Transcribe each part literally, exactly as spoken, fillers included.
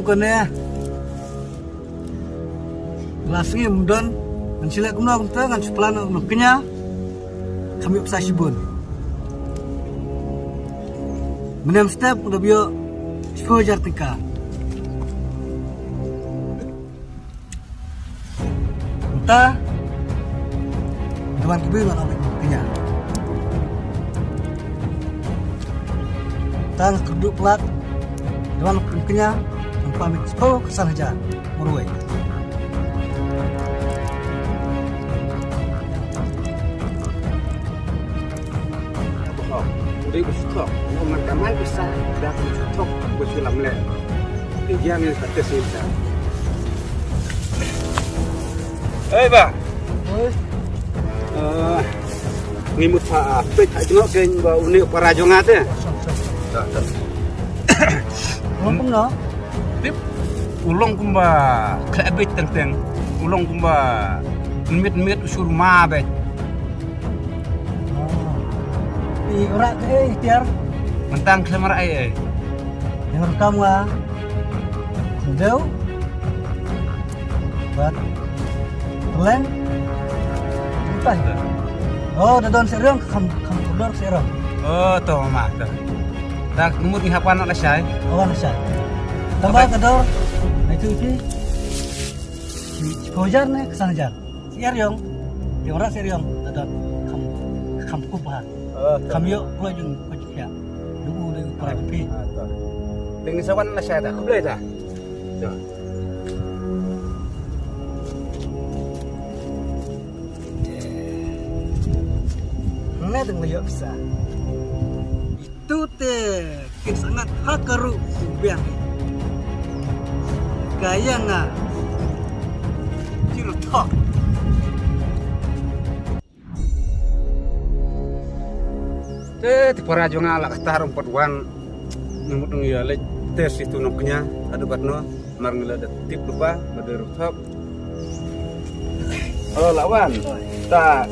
Kane la sngi ym don, ngan shu leh kumno kumta, ngan shu plan nongkñia. Kham ïoh pisa shibun. Mynne mynstep u da ïoh shiphew hajar tyngka. Mynta da wan kyrduh ngan ong nongkñia. Tang kyrduh palat da wan nongkñia, ngan pan shiphew ka san hajar marwei. Dei u stok, no man ka man pisa, da u stok, ba shu lam leh. Te ïa ngi ka te sini ta. Hei ba. Oi. Eh, ngi mut pha, ah, peit ha jngoh kein ba une u para jong nga te. Ngam pung no. Tip, u long kumba khleh beit teng teng. U long kumba miet miet u sur ma beit. I rak ei tiar. Mentang khlem rak ei ei. Yang rekam nga. Deu. Bad Tlen. Entah. Oh, da don seriong kham kham kudor seriong. Oh, to mama to. Da mut ngi hap wan lashai. Oh, wan lashai. Tang ba ka dor. Nai tu pi. Shiphew hajar ne ka san hajar. Seriong. Yang rak seriong. Da don kham kham kup ha. Oh, to. Kham ïoh kloi jong ko jong phi. Duh u dei u para jong phi. Ah, to. Te ngi sa wan lashai ta. Khublei ta. To. Hangne dang ïoh pisa. Itu te kin sangat ha ka ruh u biang. Ka ïa nga. Jiru thok. Te, te para jong nga la kata ruh pat wan. Ngi mut ngi ïa leit test itu nongkñia. Haduh katno. Mar ngi la da tip lypa, ba dei ruh thok. Oh, la wan. Ta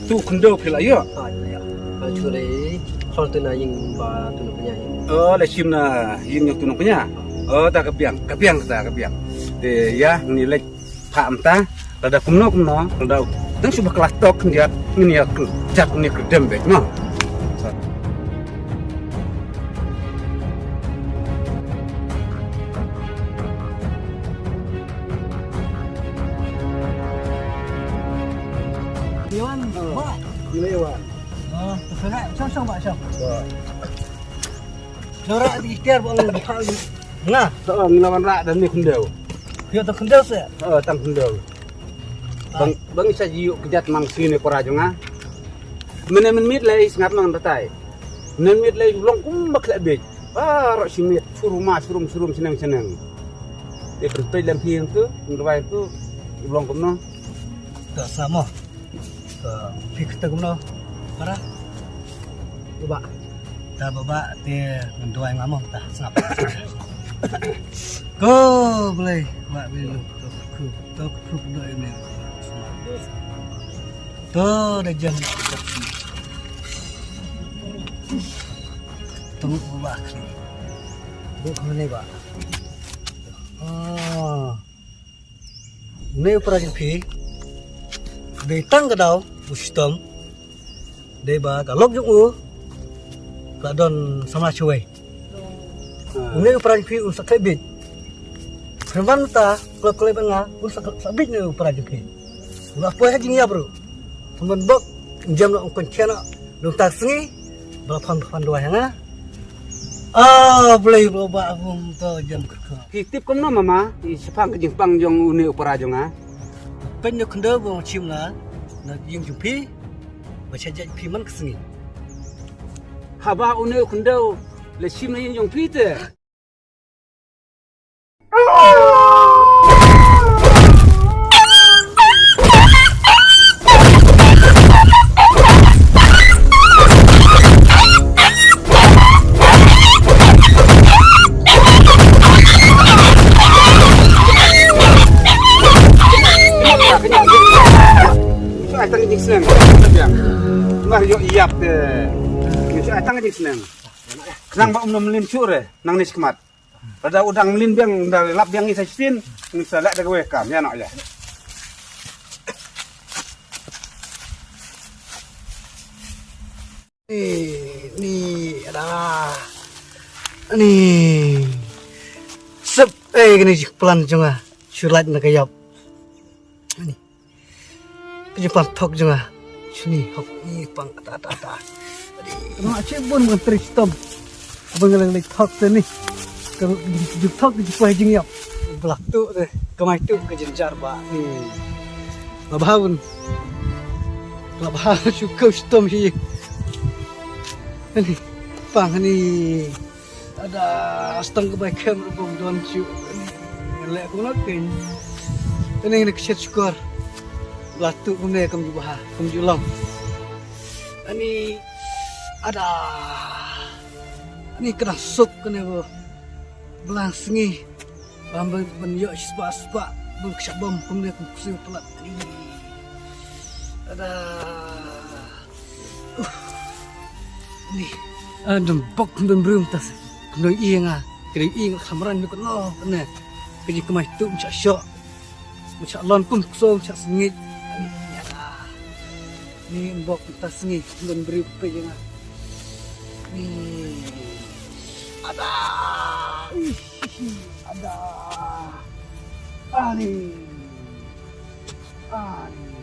tu khyndew phi la ïoh. Ai, la ïoh. Ba chu lei, khol tu na ïing ba tu nongkñia ïoh. Oh, la shim na ïing jong tu nongkñia. Oh, ta ka biang, ka biang ta ka biang. Te ïa ngi leit Phah mynta, lada kumno kumno, lada tang shu ba klas tok khyndiat, ngin ïa kjat ngin ïa kyrdem beit mo. Iwan, ba. Iwan. Ah, tu sana, shong shong ba shong. Ba. Nora di tiar ba ngin ba. Nga. To ngin lawan rak da ni khyndew. Ïa tang khyndew se. Oh, tang khyndew. Bang, bang sa ji ïoh kjat mang sini para jong nga. Mynne mynmiet lei sngap nang batai. Mynmiet lei long kum ba khleh bej. Ba ro simiet, surum ma, surum, surum, seneng, seneng. Te pyrtei lem hiang tu, nduwai tu, long kumno. Ta samo. Ka phi kata kumno? Para? Baba. Ta baba te ngan duwai nga mo ta sngap. Ko Blei, ba Blei lu. To ku, to ku do ini. To da jam. Tunggu baba. Bu ko ne ba. Oh. Une u para jong phi dei tang ka daw u shitom, dei ba ka lok jong u ka don samla shawei. Une u para jong phi un sa khleh bit. Phi wan ta klop klop nga un sa khleh bit ne u para jong phi. Nga poi ha jingïap ruh. Tymmen bok, jem noh ong kon chen noh, dong tak sngi, ba la phan phan dua ha nga. Ah, Blei ba ba bum to jem kyrkhu. Ki tip kumno mama, ki shipang ka jingpang jong une u para jong nga. Pyn ne khyndew ba shim la, na ïing jong phi, ba sha jait phi man ka sngi. Haba une u khyndew, la shim na ïing jong phi te. Nang ba um nym lin shuh re, nang ne shikmat. Lada u dang mlien biang, da lap biang ngi sa shisien, ngi sa leh da kawei ka kam, ïa noh ïa. Ni, ni, ada. Ni. Sep, eh, kane jingplan jong nga. Shu lait na ka ïap. Ni. Ka jingpang thok jong nga. Shini hok ni pang ta ta ta. Nga chi bun ngan tri stom. Bun ngan lei thok te ni. Ka jingthok ka jingpang jingïap. Blak tu te. Kamai tu ka jingjar ba ni. Ba ba bun. Ba ba shu kau stom hi. Ni pang ni. Ada stang ka bai kem rukom don chu. Leh kumno kin. Kane kane kshet shukor. Bla tu kumne kam ju bha, kam ju long. Ani ada. Ani kena suk kane bo. Blang sngi. Bam ban ban yo spa spa. Bang kshabam kumne kum kusiu pelat. Ani. Ada. Ni. An dum bok dum brum tas. Kno i nga. Kri i nga khamran ni kno ne. Kri kmai tu mcha sho. Mcha lon kum kso mcha sngit. Ni bok tas sngi dum brum pe nga. Ni. Ada. Ada. Ani. Ani.